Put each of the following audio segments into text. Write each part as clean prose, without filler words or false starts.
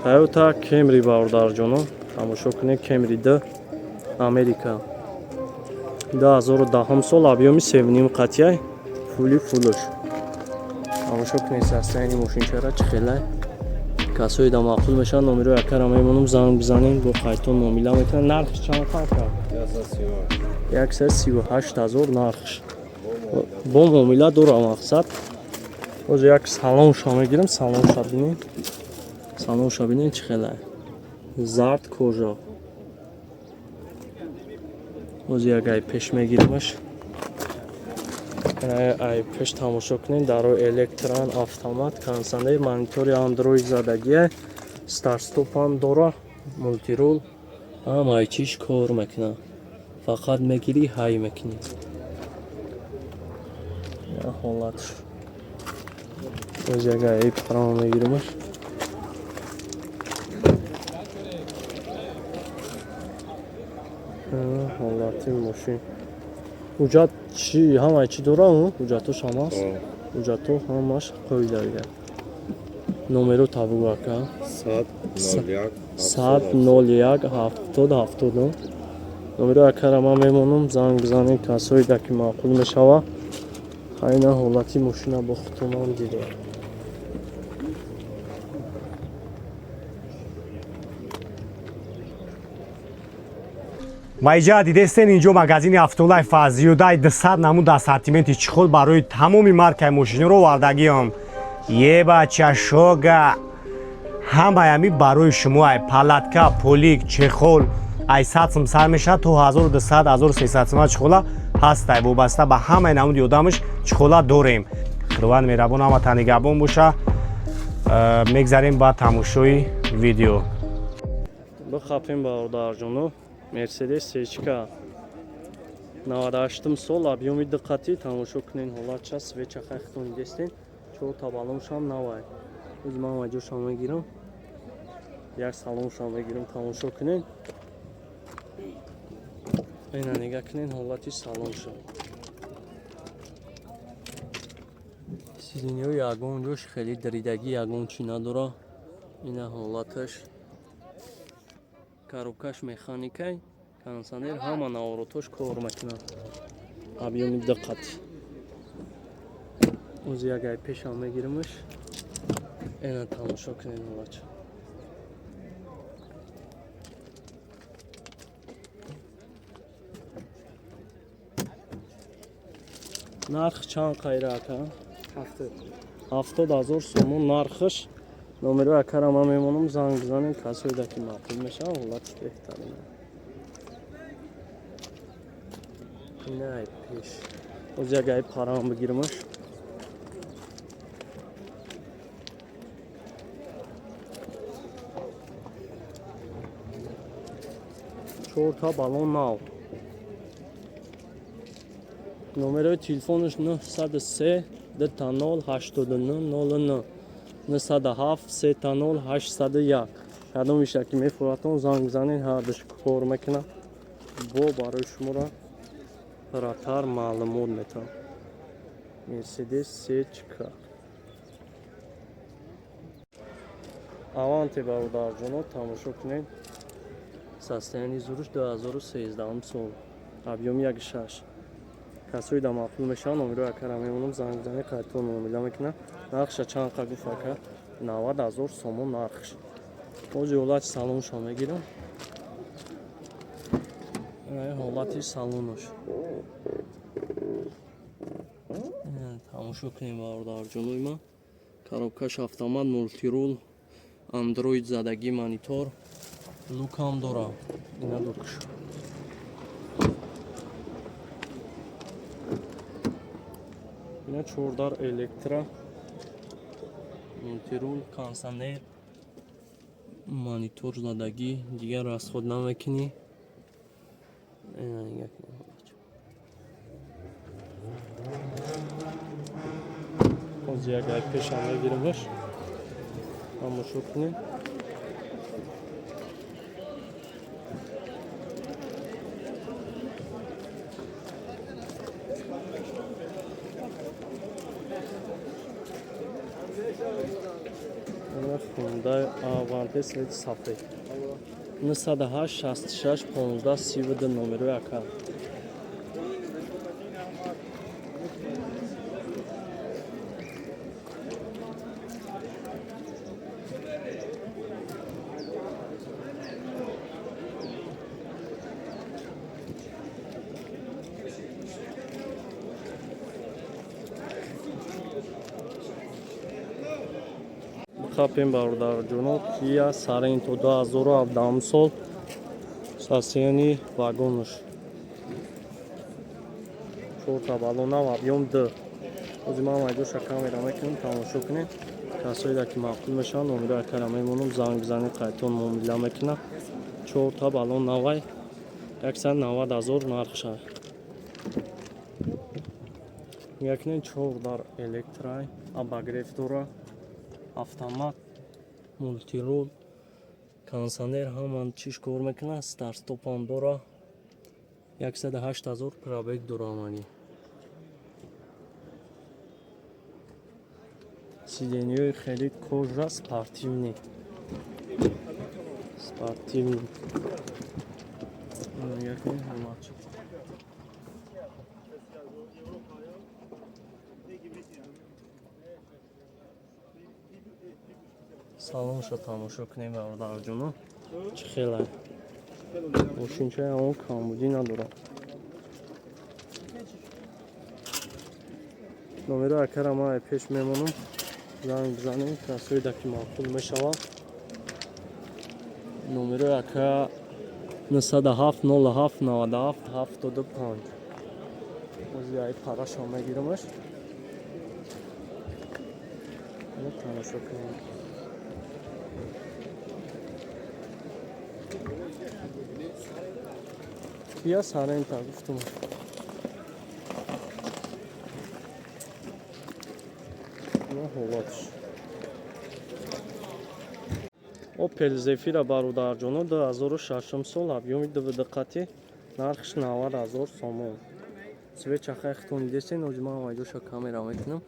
Тойота Кемри, бародарҷоно, тамошо кунед. Кемри д Америка, 2010 сол, объёми севним қатияй, фули фулш. Тамошо кунед состояние мошинчара чӣ хелай. Касое да маъқул мешаванд, номеро якара мемонам, занг бизанем, бо қайтон муомила мекунанд. Нархш чанд қад? 138 000 нархш, бо муомила дора. Мақсад, ҳозир як салонша мегирам, салонша бинем, салонша бинем чӣ хелай, зард кожа. Ҳозир як ай пеш мегиримаш, ай пеш тамошо кунем. Дарои электран, автомат, кондитсионер, монитори андроид задагия, старт-стопам дора, мультирул, ҳамаи чиш кор мекунад. Фақат мегирӣ, ҳай мекунӣ. Ҳолатш боз як ай парама мегиримаш. Ҳолати мошин, ҳуҷҷат чӣ, ҳамаи чӣ дора, ҳуҷҷатош ҳама аст, ҳуҷҷатҳо ҳамаш қоидавия. Номеро табугу, ака. 100 01 70 70. Номеро акара ман мемонам, занг бизанем, касое да ки маъқул мешава. Хайна, ҳолати мошина бо худтонам дидем. Ва иҷа дидестен, инҷо магазини Автолайф зиёдаи 200 намуд ассортименти чехол барои тамоми маркаи мошиниро овардагиам. Еба чашога ҳамаями барои шумо, ай палатка, полик, чехол ай 100 сум сар мешавад то 1200, 1300 сума чехола ҳастай. Вобаста ба ҳамаи намуди одамаш чехола дорем. Худованд меҳрабон, ҳама нигаҳбон боша. Мегзарем ба тамошои видео. Бихапем, бародарҷоно. Мерседес сечка, 98 сол, объёми диққатӣ. Тамошо кунен ҳолатша, свеча хайхтон дидестен, чорта балоншам навай. Оз ман маҷошам мегирам, як салоншам мегирам, тамошо кунен. Ина нигаҳ кунен ҳолати салонша. Сиденьяҳо ягон ҷош хеле даридагӣ, ягон чӣ надора. Ина ҳолаташ. Коробкаш механикай, кондитсионер, ҳама наворотош кор мекунад. Объёми диққат. Оз як ай пешам мегиримаш. Ина тамошо кунед ҳолатша. Нарх чанд қайра, ака? 70 000 сомон нархш. Номеро акара ман мемонам, занг бизанем, касое да ки маъқул мешавад. Ҳолати беҳтарин. Ина ай пеш. Оз як ай парам бигиримаш. Чорта балон нав. Номерои телефонаш 903 20 89 09, 907 30 801. Кадом иша ки мефурӯхтон, занг бизанед, ҳардуш кор мекунад, бо барои шуморо пурратар маълумот метавон. Мерседес сечка Аванте, бародарҷоно, тамошо кунед состояние зуруш, 2013 сол, объёми 1,6. Касои да маъқул мешаванд, номеро акара мемонам, занг бизанед, қайтон муомила мекунад. Нархша чанд қа гуфт, ака? 90 000 сомон нархш. Ҳозир ҳолати салоншо мегирам. Ҳолати салонош тамошо кунем, бародарҷонои ман. Коробкаш автомат, мультирул, андроид задагӣ, монитор, люкам дора. Ина люкш. Ина чордар электро, мультирул, кондитсионер, монитор задагӣ, дигар расход намекунӣ. Ина нигоҳ кунед. Ҳозир як ай пешам мегиримаш, тамошо кунед. Ина Хундай. Аванте цвети сафед. 908 66 15 32 номерои ака. Хапем, бародарҷоно, Кия Саренто 2017 сол, состоянии вагонаш. Чорта баллонам, объём д. Ҳозир ман майдоша камера мекунам, тамошо кунед. Касоеда ки маъқул мешаванд, номеро акара мемонам, занг бизанед, қайтон муомила мекунам. Чорта баллон навай, 190 ҳазор нархша. Нигоҳ кунед, чор дар электрай, обогрев дора, автомат, мультирул, кондитсионер, ҳама чиш кор мекунад, стартстопам дора, 108 ҳазор пробег дора ҳамагӣ. Сиденьяҳои хеле кожа, спортивный, спортивный. Нигоҳ кунед ҳамач. Салоншо тамошо кунем, бародарҷоно, чӣ хелай мошинчаи, он камбудӣ надорад. Номеро акара ман пеш мемонам, занг бизанем, касоеда ки маъқул мешавад. Номерои ака 907 07 97 75. Ҳозир ай парашо мегирамаш. Тамошо кунем. Кия Сарента гуфтум. Ина ҳолатш. Опел Зефира, бародарҷоно, 2006 сол, объёми двдқати, нархш 90 ҳазор сомон. Свеча хайхтон дидесен, ҳозир ман майдоша камера мекунам.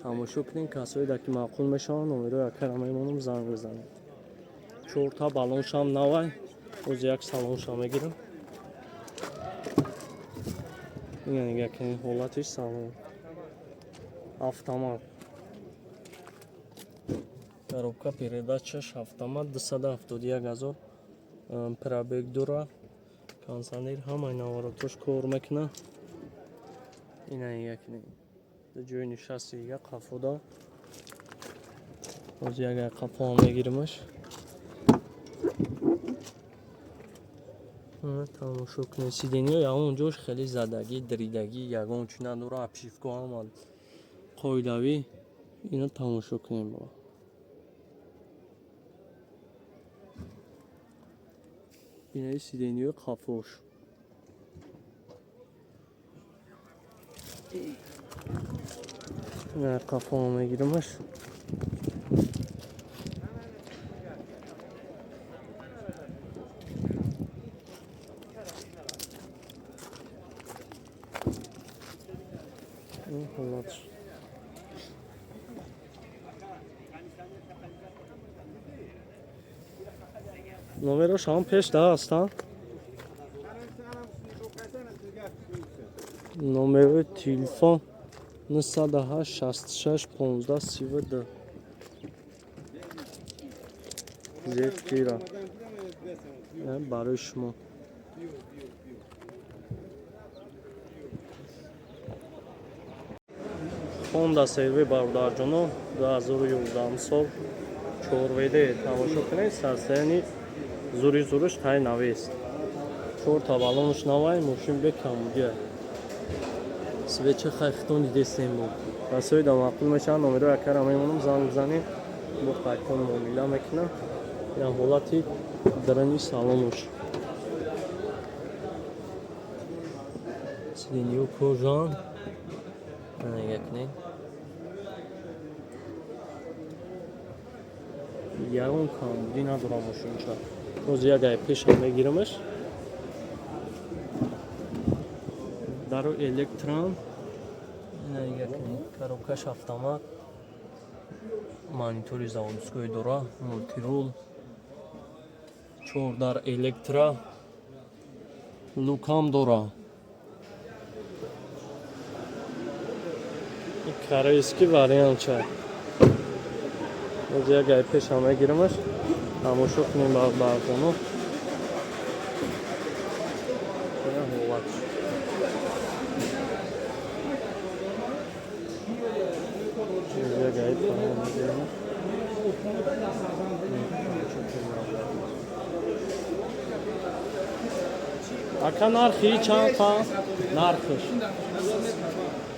Тамошо кунем, касоеда ки маъқул мешаванд, номерои акара мемонам, занг бизанед. Чорта баллоншам навай, ҳозир як салонша мегирам. Ина нигоҳ кунед ҳолатиш салон. Автомат. Коробка передачаш автомат, 271 ҳазор пробег дора. Кондитсионер, ҳамаи наворотош кор мекунад. Ина нигоҳ кунед. Ҷои нишасти дига қафода. Ҳозир як қафоам мегиримаш. Тамошо кунед. Сиденьяҳо ягон ҷош хеле задагӣ, диридагӣ, ягон чӣ надора, обшивка ҳама қоидавӣ. Ина тамошо кунем бо. Инаи сиденьяҳои қафош. Ина қафоам мегиримаш. Ин ҳолатш. Номерош ҳам пеш да ҳастанд. Номерои телефон 908 66 15 32. Зефира. Барои шумо. Honda CR-V, бародарҷоно, 2011 сол, 4 ВД. Тамошо кунед, состоянии зури зуруш тай навест. Чорта баллонаш навай, мошин бекамудия. Свеча хайхтон дидестем бо. Касои да маъқул мешаванд, номерои акара мемонам, занг бизанем, бо қайтон муомила мекунам. Ин ҳолати дарани салонуш. Сиденьё кожан. Нигоҳ кунед. Ягон камбудӣ надорам мошинча. Ҳозир як ай пешам мегирамаш. Дару электрон. Ина нигоҳ кунед. Коробкаш автомат. Монитори заводской дора, мультируль, чордар электро, люкам дора. Корейский вариант ча. Боз як гай пешам мегирамаш, тамошо кунем барзоно. Ҳолатш. Як гай паҳон мегирамаш. Ака, нархи чанд қа? Нархш?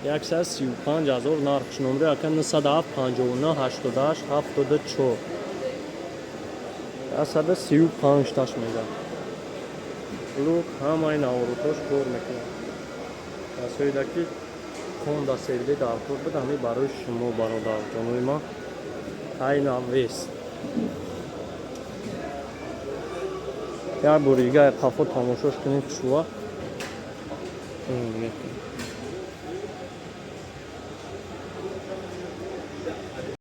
135 000 нархш. Номери ака 907 59 88 74. 135 таш мега. Люк, ҳамаи наворотош кор мекунад. Касоеда ки Хонда CR-V дар кор буд, ҳамин барои шумо, бародарҷонои ман. Ай навес. Як бори дига қафо тамошош кунем, хушрӯа. Мекунем.